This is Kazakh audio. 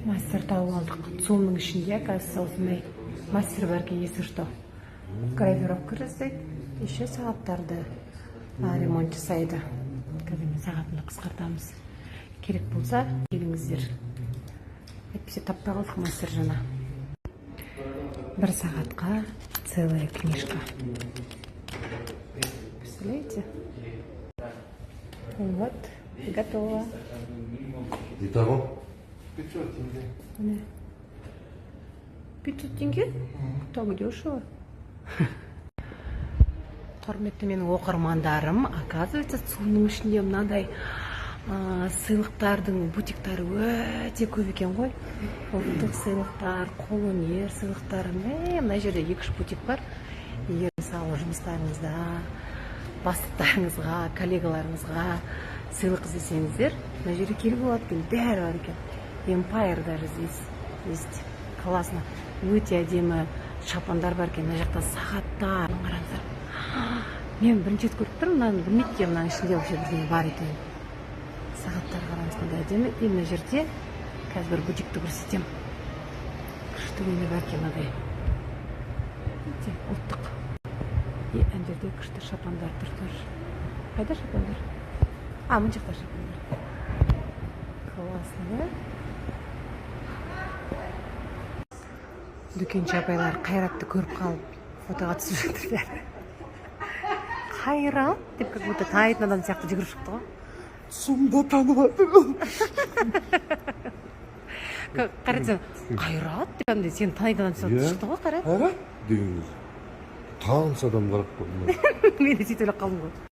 Мастер тауып алдық. ЦУМның ішінде, оказывается, осындай мастер бар екен, если что. Гравировка жасайды, еще сағаттарды ремонт жасайды. Қазір мен сағатымды қысқартамыз. Керек болса, келіңіздер. Әйтпесе таппай қалдық мастер жаңа. Бір сағатқа целая книжка. Представляете? Вот, готово. Итого? 500 тенге. Міне. 500 тенге? Так дешево. Құрметті менің оқырмандарым, оказывается, ЦУМның ішінде мынандай сыйлықтардың бутиктары өте көп екен ғой. Ұлттық сыйлықтар, қолөнер сыйлықтары. Мә, мына жерде екі үш бутик бар. Егер, мысалы, жұмыстарыңызда бастықтарыңызға, коллегаларыңызға сыйлық іздесеңіздер, мына жерге келуге болады екен. Бәрі бар екен. Empire даже здесь есть. Классно. Өте әдемі шапандар бар екен. Мына жақта сағаттар, қараңыздар. Мен бірінші рет көріп тұрмын мынаны, білмейді екенмін мынаның ішінде вообще бірдеңе бар екенін. Сағаттар, қараңыз, қандай әдемі. И мына жерде қазір бір бутикті көрсетемін, күшті неме бар екен мынадай. Видите, ұлттық. И ана жерде күшті шапандар тұр тоже. Қайда шапандар? А, мына жақта шапандар. Классно, да? Дүкенші апайлар Қайратты көріп қалып, фотоға түсіп жатыр бәрі. «Қайрат» деп, как будто танитын адам сияқты жүгіріп шықты ғой. ЦУМда танып жатыр. Қайрат, сен «Қайрат» деп кәдімгідей сені танитын адам сияқты Иә. шықты ғой Қайрат. «Қайрат» деген кезде таныс адам қарап қойды. Мен де сөйтіп ойлап қалдым ғой.